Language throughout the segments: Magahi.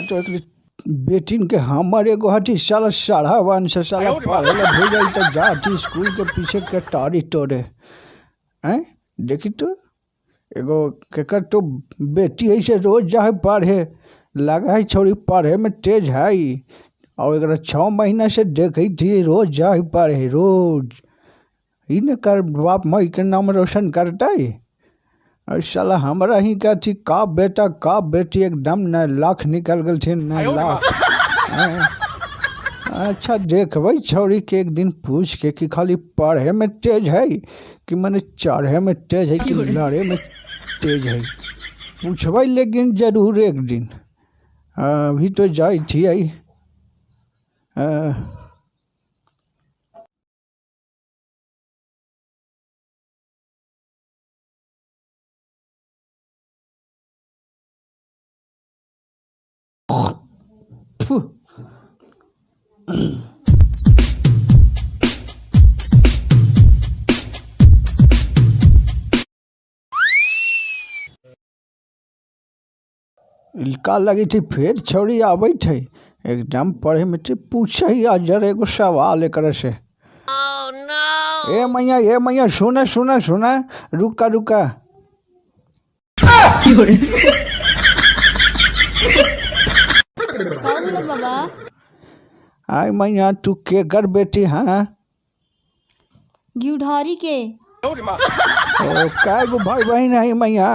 देखा तो बेटिन के हमर एगो हटी साला साढ़ा से साला पढ़े ला भेजई त जाती स्कूल के पीछे के टारी तोड़े हैं। देखी तो एगो केकर तो बेटी है से रोज जाए पढ़े, लगा है छोरी पढ़े में तेज है और एकरा 6 महीना से देखी थी रोज जाए पढ़े रोज। ई न कर बाप माई के नाम रोशन करता है और साला हमरा ही का थी का बेटा का बेटी एकदम 9 लाख निकल गए थे 9 लाख। अच्छा देखबै छौड़ी के एक दिन पूछ के कि खाली पढ़े में तेज है कि मने चढ़े में तेज है कि लड़े में तेज है, पूछबै लेकिन जरूर एक दिन। अभी तो जाई थी आई। इनका लगी थी फिर छौड़ी आबै थे एकदम पढ़े में थे, पूछे ही आज जरा एगो सवाल एकरा से। Oh, no. ए मैया सुना सुना सुना रुका रुका। बाबा आय मैया तू के कर बेटी? हाँ घिउढारी के। ओ कै गो भाई बहन है मैया?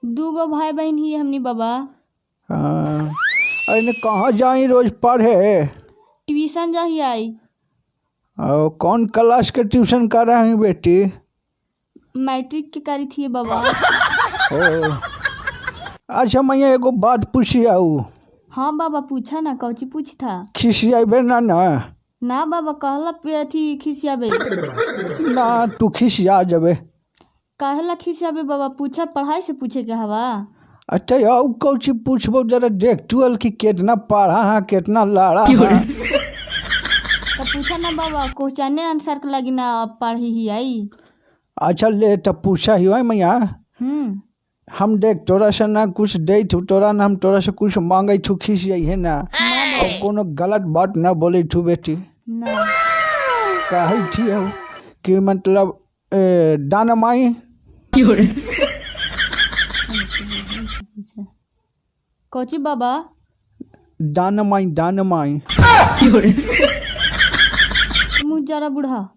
2 गो भाई बहन ही हमनी बाबा। हाँ अरे कहाँ जाई रोज पढ़े? ट्यूशन जाही आई। ओ कौन क्लास के ट्यूशन कर रहे हैं बेटी? मैट्रिक के करी थी बाबा। ओ अच्छा मैया एगो बात पूछी आऊ। हाँ बाबा पूछा ना, कौची पूछ था? खिसियाबे ना ना? ना बाबा कहला पे अथी खिसियाबे ना, तू खिसिया जबे। काहेला खिसियाबे बाबा? पूछा पढ़ाई से पूछे के हवा। अच्छा औ कौची पूछबो जरा देख टूअल की कितना पढ़ा है कितना लड़ा है। तो पूछा ना बाबा, क्वेश्चन आंसर के लगी ना पढ़ी ही आई। अच्छा ले तो पूछा ही है मैया। हम देख तोरा से ना कुछ दे थू तोरा ना हम तोरा से कुछ मांगे थू खिसियाई है ना, और कोनो गलत बात ना बोले थू बेटी ना। कहे थी कि मतलब दाना माई कौची बाबा? दाना माई दाना माई। मुँह जरा बूढ़ा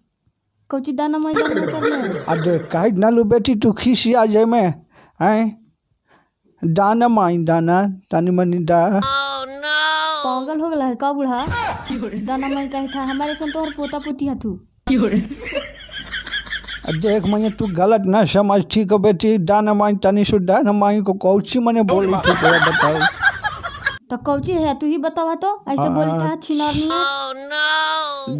कौची दाना माई दाना करले? अरे कहे ना लू बेटी तू खिसिया जाए में हैं। दाना माई दाना तानी मनी दा। पागल हो गया है का बूढ़ा? दाना माई कहे था हमारे सन तोहर पोता पोती हथू। देख मैया तू गलत ना समझ ठीक है बेटी, दाना माई तनी सु दाना माई को कौची मने बोली थी तोरा बताओ। तो कौची है तू ही बतावा तो, ऐसे बोली था छिनारनी।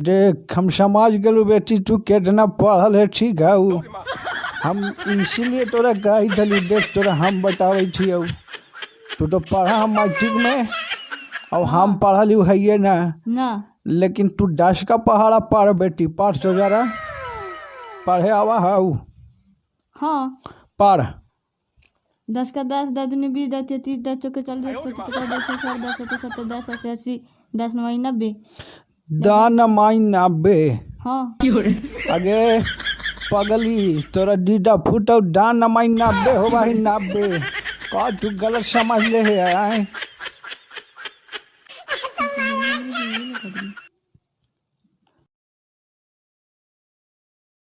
देख हम समझ गेलू बेटी तू कितना पढ़ल है ठीक है, हम इसीलिए तोरा कही थली। देख तोरा हम बतावे छी तू तो पढ़ा हम मैट्रिक में और हम पढ़ल है ना ना, लेकिन तू 10 का पहाड़ा पढ़ बेटी, पढ़ तो जरा पढ़े आवा how. हाँ पढ़ 10 का 10, 10 दूनी 20, 10 30, 10 चौके 40, 10 25 50, 10 60, 10 70 70, 10 80 80, 10 9 90। दाना माई 90। हाँ अगे पगली तोरा डीडा फूटो दाना माई 90 हो भाई 90 का तू गलत समझ ले है आए।